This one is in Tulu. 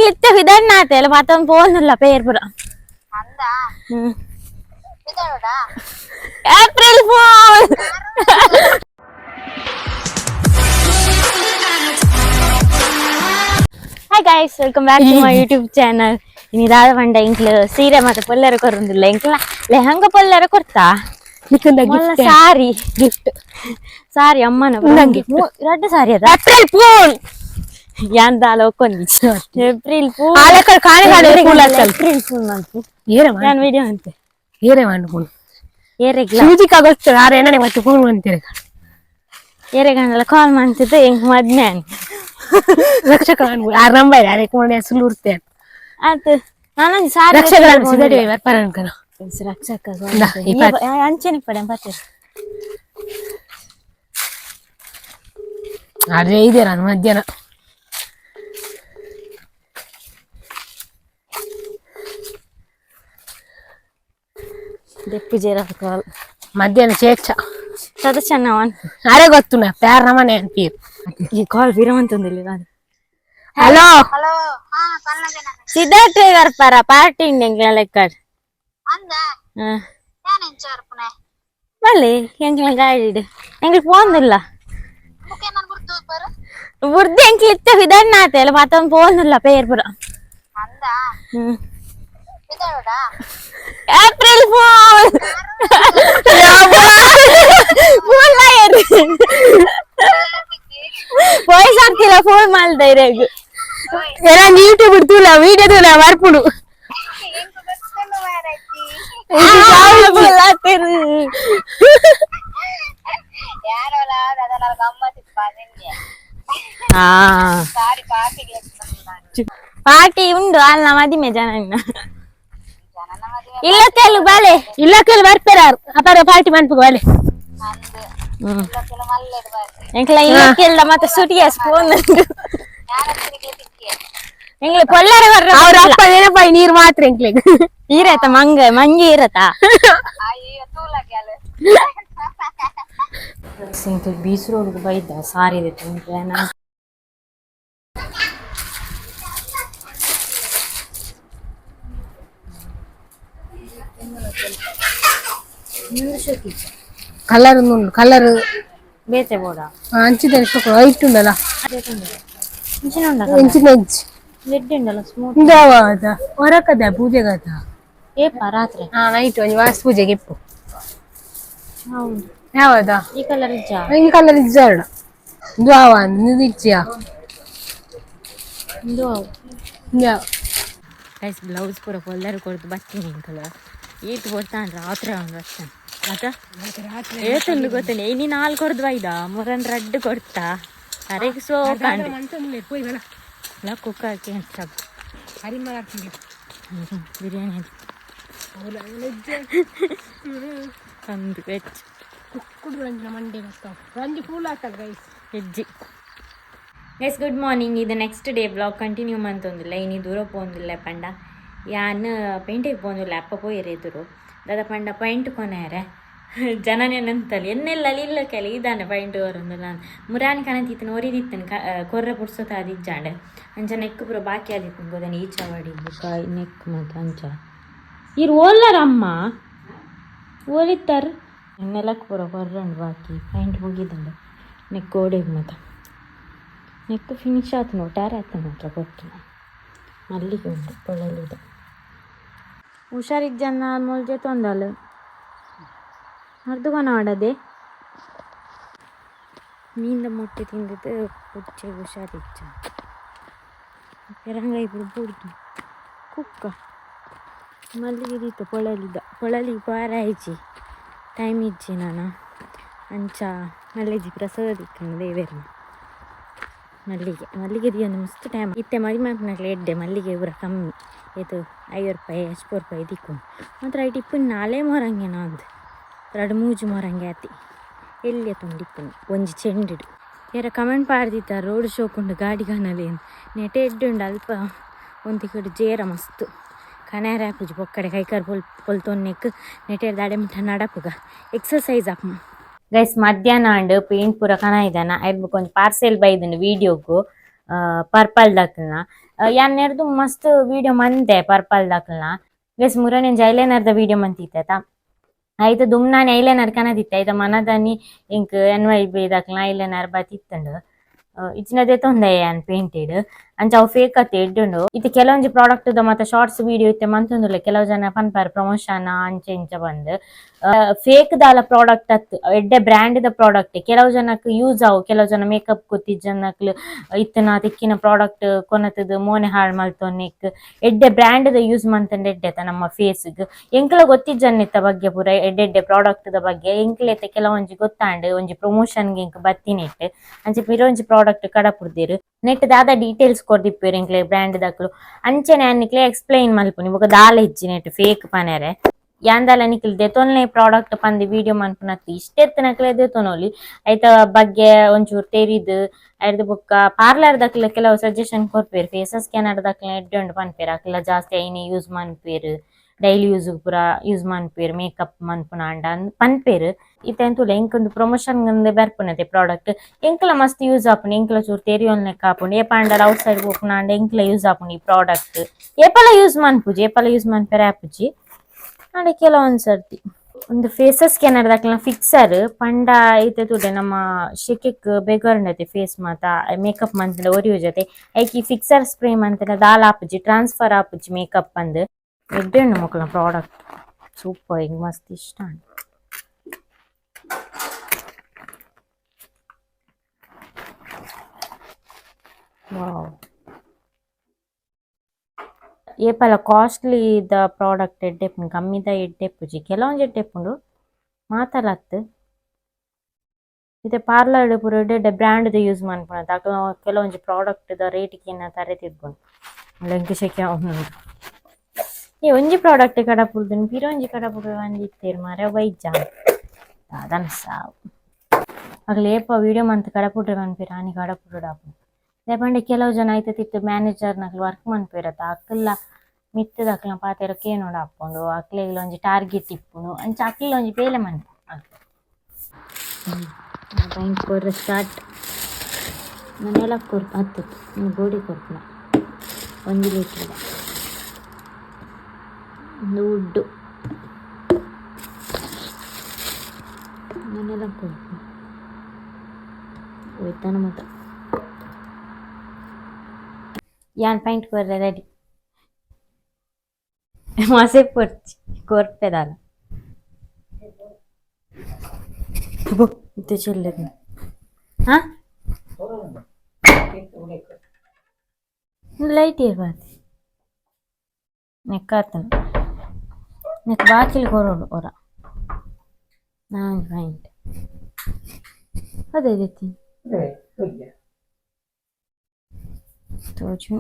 ಎಂಕ್ಲು ಇತ್ತೆ ಹಿದಣ್ಣ ಆತೆ ಮತ್ತೊಂದು ಫೋನ್ ಇಲ್ಲ ಪೇರ್ ಪುರ. April fool. Hi guys, welcome back to my YouTube channel. ಇನಿದಾದ ಪಂಡ ಎಂಕ್ಲು ಸೀರೆ ಮತ್ತೆ ಪೊಲ್ಲರ ಕೊರೊಂದಿಲ್ಲ, ಎಂಕ್ಲ ಲೆಹಂಗ ಪೊಲ್ಲರ ಕೊರ್ತಾ. ನಿಕ್ಕಂದ. ಮೊಲ್ಲ ಸಾರಿ. ಗಿಫ್ಟ್. ಸಾರಿ ಅಮ್ಮನ. ನಂಗೆ. ರಡ್ಡು ಸಾರಿ ಅದ. April fool. ಯಾನ್ ದಾಲ ಒಕ್ಕೊಂದಿ ಏಪ್ರಿಲ್ ಫೂಲ್. ಆಲಕ ಕಾಣೆ ಕಾಣೆ ಫೂಲ್ ಆಗ್ತಲ್ಲ. ಏಪ್ರಿಲ್ ಫೂಲ್ ಮಂತು. ಏರೆ. ನಾನು ವಿಡಿಯೋ ಅಂತೆ. ಏರೆ ಮಾಡ್ಕೊಂಡು. ಏರೆಗ್ಲ. ಸೂಜಿಕ ಗೊತ್ತು ಆರೆ ಏನೇ ಮತ್ತೆ ಫೋನ್ ಅಂತೀರಿ. ಏರೆಗಂಡಲ ಕಾಲ್ ಮಾಡ್ತಿದ್ದೆ ಎಂಕ್ ಮದ್ಮೆ. ರಕ್ಷಕ ಆರ್ ನಂಬರ್ ಯಾರೇ ಕೊಂಡು ಸುಳ್ಳು ಉರ್ತೆ. ಆತು, ನಾನೊಂದು ಸಾರಿ. ರಕ್ಷಕ ಸಿಗಡಿ ಬರ್ಪಾರ ಅನ್ಕನ. ರಕ್ಷಕ. ಇಂದಾ, ಈ ಪಾಟ್. ಅಂಚನೆ ಪಡೆ ಬರ್ತೇನೆ. ಅದೇ ಇದೆ ನಾನು ಮಧ್ಯಾಹ್ನ. ದೆಪ್ಪು ಜೇರ ಕಾಲ್. ಮಧ್ಯಾಹ್ನ ಚೇಚ್ಚ. ಸದ ಚೆನ್ನವನ್. ಅರೆ ಗೊತ್ತು ನಾ ಪ್ಯಾರ್ ನಮನೆ ಅನ್ಪೀರ್. ಈ ಕಾಲ್ ವಿರವಂತಂದಿಲ್ಲ ನಾನು. ಹಲೋ. ಸಿದ್ಧಾರ್ಥ ಬರ್ಪಾರ ಪಾರ್ಟಿ ಎಂಗ್ಲ ಲೆಕ್ಕ. ಬಲ್ಲೆ, ಎಂಗ್ಲ ಗಾಡಿ ಎಂಗ್ಲ ಫೋನ್ ಇಲ್ಲ ಬುರ್ದು. ಎಂಕ್ಲು ಇತ್ತೆ ಹಿದಣ್ಣ ಆತೆ ಅಲ್ಲ ಮತ್ತೊಂದು ಫೋನ್ ಇಲ್ಲ ಪೇರ್ ಪುರ. April fool fool voice ಆಗ್ತಿಲ್ಲ, ಫೋನ್ ಮಾಡ್ದ ಇರೇಗ್. ಎಲ್ಲ ಯೂಟ್ಯೂಬ್ ತೂಲ ವಿಡಿಯೋ ತೂಲ ಬರ್ಪುಡು. ಫುಲ್ ಆಗ್ತಿರು. ಹಾ, ಪಾರ್ಟಿ ಉಂಡು ಅಲ್ಲ ಮದಿಮೆ ಜನ ಇಲ್ಲ ತೆಲು ಬಾಲೆ. ಇಲ್ಲ ಕೆಲ ಬರ್ಪೇರ ಅಪಾರ ಪಾರ್ಟಿ ಮನ್ಪುಗ ಬಲೆ. ಎಂಕ್ಲ ಇಲ್ಲ ಕೇಳ್ದ ಮತ್ತೆ ಸುಟಿಯಸ್ ಫೋನ್ ಎಂಗ್ಲ ಪೊಲ್ಲರೆ ಬರ್ರ. ಅವ್ರ ಅಪ್ಪ ಏನಪ್ಪ ನೀರ್ ಮಾತ್ರ ಎಂಕ್ಲೆಗ್. ಇರತ್ತ ಮಂಗ ಮಂಗಿ ಇರತ್ತ. ಬೀಚ್ ರೋಡ್ ಬೈದ ಸಾರಿ ಇದೆ. ಕಲರ್ ಉಂಡು ಕಲರ್. ಬೇತೆ ಬೋಡ. ಅಂಚಿದ ವೈಟ್ ಉಂಡಲ್ಲ. ಎಂಚಿನ ಎಂಚಿ. Red ಉಂಡಲ್ಲ smooth. ಇಂದಾವಾದ ಹೊರಕದ ಪೂಜೆಗಾತ. ಏಪ ರಾತ್ರಿ. ಹಾ, ನೈಟ್ ಒಂಜಿ ವಾಸ್ ಪೂಜೆಗೆ ಇಪ್ಪು. ಹೌದು. ಯಾವದ? ಈ ಕಲರ್ ಇಜ್ಜಾ? ಈ ಕಲರ್ ಇಜ್ಜಾರಣ ಇಂದು ಆವ ಇಂದು ಇಚ್ಚಿಯಾ. ಇಂದು. ಇಂದು. ಗೈಸ್, ಬ್ಲೌಸ್ ಪೂರ ಕೊಲ್ಲರು ಕೊಡ್ದು ಬತ್ತೀನಿ ಎಂಕಲ. ಏತ್ ಕೊಡ್ತಾನೆ ರಾತ್ರಿ ಅವ್ನು ಬರ್ತಾನೆ ಅದ. ಏತುಂಡು ಗೊತ್ತೇನೆ, ಇನಿ ನಾಲ್ ಕೊಡ್ದು ಬೈದ ಮೊರನ್ ರಡ್ಡು ಕೊಡ್ತಾ ಅರೆಗ್ ಸೋ ಕಾಂಡು. ಕುಕ್ಕ ಹಾಕಿ. ಬಿರಿಯಾನಿ ತಂದು ವೆಜ್. ಮಂಡೆ ರಂಜಿ ಫುಲ್ ಆಗ್ತದೆ ಗೈಸ್. ಹೆಜ್ಜಿ. Guys, good morning. ಇದು next day blog continue ಮಂತೊಂದಿಲ್ಲ. ಇನಿ ದೂರ ಪೋಂದಿಲ್ಲ ಪಂಡ ಯಾನ್ ಪೇಂಟೆಗೆ ಪೋಂದಿಲ್ಲ, ಅಪ್ಪ ಪೋಯಿರೆ ಎದುರು ದಾದ ಪಂಡ ಪೈಂಟ್ ಕೊನೆಯರೆ ಜನನೇ ನಂತಲ್ಲಿ ಎನ್ನೆಲ್ಲ ಇಲ್ಲ ಕೆಲ ಇದಾನೆ ಪೈಂಟ್ ಹೊರೊಂದು. ನಾನು ಮುರಾನಿ ಕನತಿತ್ತನ ಒರಿದಿತ್ತನ ಕೊರ್ರ ಪುಡ್ಸೊತ ಅದಿಜ್ಜಾಂಡೆ ಅಂಚ ನೆಕ್ ಪೂರ ಬಾಕಿ ಆದಿತ್ತನ ಗೋದನೆ ಈಚವಾಡಿ ಬುಕ್ಕ ನೆಕ್ ಮತ್ತು ಅಂಚ ಇರು ಓಲ್ಲರಮ್ಮ ಓಲಿತ್ತಾರ ನೆಲಕ್ಕೆ ಪೂರ ಕೊರ್ರಂಡು ಬಾಕಿ ಪೈಂಟ್ ಮುಗಿದಂಡು ನೆಕ್ ಗೋಡೆಗೆ ಮತ್ತು ನೆಕ್ ಫಿನಿಶ್ ಆತು ಒಟ್ಟಾರೆ ಆತು ಮಾತ್ರ ಕೊಟ್ಟು ಮಲ್ಲಿಗೆ ಉಂಟು ಪೊಳಲಿದೆ. ಹುಷಾರಿಜ್ಜನ್ನ ಮೊಲ್ಜೆ ತೊಂದಲು ಅರ್ಧಗೊನ ಮಾಡದೆ ಮೀನ್ದ ಮೊಟ್ಟೆ ತಿಂದಿದ್ದು ಪುಚ್ಚೆ ಹುಷಾರಿಜ್ಜ ರಂಗ ಇಬ್ಬರು ಬುಡ್ದು ಕುಕ್ಕ ಮಲ್ಲಿಗೆ ದೀತ ಪೊಳಲಿದ ಪೊಳಲಿ ಪಾರ ಆಯ್ಚಿ ಟೈಮ್ ಇಜ್ಜಿ ನಾನು ಅಂಚ ಮಲ್ಲೆಜಿ ಪ್ರಸಾದ ದಿಕ್ಕಂಡು ದೇವೇರ್ನ ಮಲ್ಲಿಗೆ ಮಲ್ಲಿಗೆ ದಿಯೊಂದು ಮಸ್ತ್ ಟೈಮ್ ಇತ್ತೆ ಮದಿ ಮಾಪನಕ್ಲೆ ಎಡ್ಡೆ ಮಲ್ಲಿಗೆ ಪೂರ ಕಮ್ಮಿ ಏತು 50 ರೂಪಾಯಿ ಅಚ್ಪ ರೂಪಾಯಿ ದಿಕ್ಕು ಮಾತ್ರ. ಐಟ್ ಇಪ್ಪು ನಾಲೇ ಮೊರಂಗೆ ನಾಂದು ರಡ್ಡು ಮೂಜು ಮೊರಂಗೆ ಆತಿ ಎಲ್ಲಿಯ ತುಂಡಿಪ್ಪುನು ಒಂಜಿ ಚೆಂಡಿಡು. ಏರ ಕಮೆಂಟ್ ಪಾಡ್ದಿತ್ತ ರೋಡ್ ಶೋಕುಂಡು ಗಾಡಿ ಕಾಣಲೇನು ನೆಟೆ ಎಡ್ಡೆ ಉಂಡು. ಅಲ್ಪ ಒಂತಿ ಕಡೆ ಜೇರ ಮಸ್ತ್ ಕನ್ಯಾರ ಆಪುಜಿ ಪೊಕ್ಕಡೆ ಕೈಕಾರ್ ಪೊಲ್ ಪೊಲ್ತೊನ್ನೆಕ್ ನೆಟೆ ದಾಡೆ ಮುಟ್ಟ ನಡಪುಗ ಎಕ್ಸರ್ಸೈಸ್ ಆಪ್. ಗೈಸ್, ಮಧ್ಯಾಹ್ನ ಅಂಡ್ ಪೇಂಟ್ ಪೂರ ಕನ ಇದ್ದಾನ ಐರ್ ಬೊಕ ಒಂಜಿ ಪಾರ್ಸೆಲ್ ಬೈದುಂಡು ವೀಡಿಯೋಗು. ಪರ್ಪಲ್ ದಕ್ಲ್ನ ಯಾನ್ ನೆರ್ದು ಮಸ್ತ್ ವಿಡಿಯೋ ಮಂತೆ ಪರ್ಪಲ್ ದಕ್ಲ್ನ ಗೈಸ್ ಮುರನೆ ಐಲೈನರ್ ದ ವಿಡಿಯೋ ಮಂತಿತ್ತೆ ಐತ ದುಮ್ನಾನಿ ಐಲೈನರ್ ಕನದಿತ್ತೆ ಐತ ಮನದಾನಿ ಎಂಕ್ ಎನ್ ವೈ ಬಿ ದಕ್ಲ್ನ ಐಲೈನರ್ ಬತ್ತಿತ್ತುಂಡು ಇಜ್ಜಿನ ತೊಂದೆ ಯಾನ್ ಪೇಂಟೆಡ್ ಅಂಚ ಅವು ಫೇಕ್ ಅತ್ತೆ ಎಡ್ಡುಂಡು. ಇತ್ತೆ ಕೆಲವೊಂಜಿ ಪ್ರಾಡಕ್ಟ್ ದ ಮಾತ ಶಾರ್ಟ್ಸ್ ವಿಡಿಯೋ ಇತ್ತೆ ಮಂತೊಂದುಲ್ಲೆ ಕೆಲವು ಜನ ಪನ್ಪರ್ ಪ್ರಮೋಷನ್ ಅಂಚ ಇಂಚ ಬಂದ್. ಫೇಕ್ ದಾಲ ಪ್ರಾಡಕ್ಟ್ ಅತ್ ಎಡ್ಡೆ ಬ್ರ್ಯಾಂಡ್ ದ ಪ್ರಾಡಕ್ಟ್ ಕೆಲವು ಜನಕ್ ಯೂಸ್ ಆವು, ಕೆಲವು ಜನ ಮೇಕಪ್ ಗೊತ್ತಿಜ್ಜನಕ್ಲು ಇತ್ತನ ತಿಕ್ಕಿನ ಪ್ರಾಡಕ್ಟ್ ಕೊನತದ ಮೋನೆ ಹಾಳ್ ಮಲ್ತೊನ್ನೆಕ್ ಎಡ್ಡೆ ಬ್ರ್ಯಾಂಡ್ ದ ಯೂಸ್ ಮಂತಂಡ ಎಡ್ಡೆತ ನಮ್ಮ ಫೇಸ್ ಗ್. ಎಂಕ್ಲ ಗೊತ್ತಿಜ್ಜನ್ನಿತ್ತ ಬಗ್ಗೆ ಪೂರ ಎಡ್ಡೆ ಎಡ್ಡೆ ಪ್ರಾಡಕ್ಟ್ ದ ಬಗ್ಗೆ ಎಂಕ್ಲೆತೆ ಕೆಲವೊಂಜಿ ಗೊತ್ತಾಂಡ್ ಒಂಜಿ ಪ್ರಮೋಷನ್ ಗೆ ಎಂಕ್ ಬತ್ತಿನೆಟ್ ಅಂಚ ಪಿರ ಒಂಜಿ ಪ್ರಾಡಕ್ಟ್ ಕಡಪುಡ್ದೆರ್ ನೆಟ್ ದಾದ ಡೀಟೇಲ್ಸ್ ಕೊರ್ದಿಪ್ಪೆರ್ ಎಂಕ್ಲೆ ಬ್ರ್ಯಾಂಡ್ ದಕ್ಲು ಅಂಚನೆ ನಿಕ್ಲೆ ಎಕ್ಸ್ಪ್ಲೈನ್ ಮಲ್ಪುನಿ ಬೊಕ ದಾಲ ಇಜ್ಜಿ ನೆಟ್ ಫೇಕ್ ಪನೆರೆ. ಯಾಂದಾಲ ನಿಕ್ಲ್ ದೆತೊನ್ಲೆ ಪ್ರಾಡಕ್ಟ್ ಪಂದ್ ವಿಡಿಯೋ ಮನ್ಪುನತ್ ಇಷ್ಟೆತ್ತನಕ್ಲೆ ದೆತೊನೊಲಿ ಐತ ಬಗ್ಗೆ ಒಂಚೂರು ತೆರಿದ್ ಐರ್ದ್ ಬೊಕ್ಕ ಪಾರ್ಲರ್ ದಕ್ಲೆ ಕೆಲವು ಸಜೆಷನ್ ಕೊರ್ಪೆರ್ ಫೇಸಸ್ ಕೆನಡ ದಕ್ಲೆ ಎಡ್ಡೆ ಉಂಡು ಪನ್ಪೆರ್ ಅಕ್ಲ ಜಾಸ್ತಿ ಐನೆ ಯೂಸ್ ಮನ್ಪೆರ್ ಡೈಲಿ ಯೂಸ್ ಪೂರ ಯೂಸ್ ಮನ್ಪೆರ್ ಮೇಕಪ್ ಮನ್ಪುನಾಂಡ ಪನ್ಪೆರ್. ಇತ್ತೆ ಎಂತುಲೆ ಎಂಕೊಂದು ಪ್ರಮೋಷನ್ ಬರ್ಪುನತೆ ಪ್ರಾಡಕ್ಟ್ ಎಂಕ್ಲ ಮಸ್ತ್ ಯೂಸ್ ಆಪುಂಡು ಎಂಕ್ಲ ಚೂರು ತೆರಿಯೊನ್ಲೆಕ್ಕ ಆಪುಂಡು ಏಪಾಂಡಲ ಔಟ್ ಸೈಡ್ ಪೋಪುನಾಂಡ ಎಂಕ್ಲ ಯೂಸ್ ಆಪುಂಡು ಈ ಪ್ರಾಡಕ್ಟ್ ಏಪಲ ಯೂಸ್ ಮನ್ಪುಜಿ ಏಪಲ ಯೂಸ್ ಮನ್ಪೆರೆ ಆಪುಜಿ ಆಂಡ ಕೆಲವೊಂದ್ ಸರ್ತಿ ಒಂದು ಫೇಸಸ್ ಸ್ಕ್ಯಾನರ್ ದಕ್ಲ್ನ ಫಿಕ್ಸರ್ ಪಂಡ ಇತ್ತೆ ತೂಲೆ ನಮ್ಮ ಶೆಕೆಕ್ ಬೆಗರ್ಂಡತೆ ಫೇಸ್ ಮಾತ ಮೇಕಪ್ ಮಂತ್ಂಡ ಒರಿಯುಜತೆ ಐಕ್ ಈ ಫಿಕ್ಸರ್ ಸ್ಪ್ರೇ ಮಂತ್ಂಡ ದಾಲ ಆಪುಜಿ ಟ್ರಾನ್ಸ್ಫರ್ ಆಪುಜಿ ಮೇಕಪ್ ಪಂದ್. ಎಡ್ಡೆ ಉಂಡು ಮೊಕಲ್ನ ಪ್ರಾಡಕ್ಟ್ ಸೂಪರ್ ಎಂಕ್ ಮಸ್ತ್ ಇಷ್ಟ ಆಂಡ್. ವಾವ್ ಏಪಲ ಕಾಸ್ಟ್ಲಿ ದ ಪ್ರಾಡಕ್ಟ್ ಎಡ್ಡೆ ಇಪ್ಪುಂಡು ಕಮ್ಮಿದ ಎಡ್ಡೆ ಇಪ್ಪುಜಿ ಕೆಲವೊಂಜಿ ಎಡ್ಡೆ ಇಪ್ಪುಂಡು ಮಾತಲ ಅತ್ತ್. ಇತ್ತೆ ಪಾರ್ಲರ್ ಪೂರ ಎಡ್ಡೆ ಎಡ್ಡೆ ಬ್ರ್ಯಾಂಡ್ ದ ಯೂಸ್ ಮನ್ಪುನತ ಅಕಲ್ನ ಕೆಲವೊಂಜಿ ಪ್ರಾಡಕ್ಟ್ ದ ರೇಟ್ ಕೇನ ತರೆ ತಿರ್ಗುಂಡು ಎಂಕ್ ಶೆಕೆ ಆವೊಂದುಂಡು. ಈ ಒಂಜಿ ಪ್ರಾಡಕ್ಟ್ ಕಡಪುಡ್ದುನು ಪಿರ ಒಂಜಿ ಕಡಪುಡ್ರೆ ಪಂದ್ ಮಾರ್ರೆ ಬೈಜ ದಾದನ ಸಾವು ಅಕ್ಲ್ ಏಪ ವಿಡಿಯೋ ಮಂತ್ ಕಡಪುಡ್ರೆ ಪನ್ಪೆರ್ ಆನಿ ಕಡಪುಡೊಡಾಪುಂಡು ದಾಯೆ ಪಂಡ ಕೆಲವು ಜನ ಐತ ತಿರ್ತ್ ಮ್ಯಾನೇಜರ್ ನಕುಲು ವರ್ಕ್ ಮನ್ಪುವೆರತ್ತ ಅಕಲ್ನ ಮಿತ್ತ್ ದಕ್ಲ್ನ ಪಾತೆರ ಕೇನೊಡಾಪುಂಡು ಅಕ್ಲೆಗ್ಲ ಒಂಜಿ ಟಾರ್ಗೆಟ್ ಇಪ್ಪುಂಡು ಅಂಚ ಅಕ್ಲ ಒಂಜಿ ಬೇಲೆ ಮನ್ಪು ಪೈಂಟ್ ಕೊರ್ರೆ ಸ್ಟಾರ್ಟ್ ಮನೆಲ ಕೊರ್ಪ ಅತ್ತ್ ಗೋಡಿ ಕೊರ್ಪುನ ಒಂಜಿ ಲೀಟರ್ ಒಂದು ಉಡ್ಡು ಮನೆಲ ಕೊರ್ಪುನ ಹೋಯ್ತಾನ ಮಾತ ಯಾನ್ ಪೈಂಟ್ ಕೊರ್ರೆ ರೆಡಿ ಮಾಸೆ ಪೊರ್ಚಿ ಕೊರ್ಪೆ ದಾಲ ಇತ್ತೆ ಚೆಲ್ಲದು ಹಾ ಲೈಟ್ ಇರ್ಬಾರ್ದು ನೆಕ್ಕಾತನ ನೆಕ್ ಬಾಕಿಲ್ ಕೊರೊಡು ಒರ ನಾನ್ ಪೈಂಟ್ ಅದೇ ರೀತಿ ತೋಜು.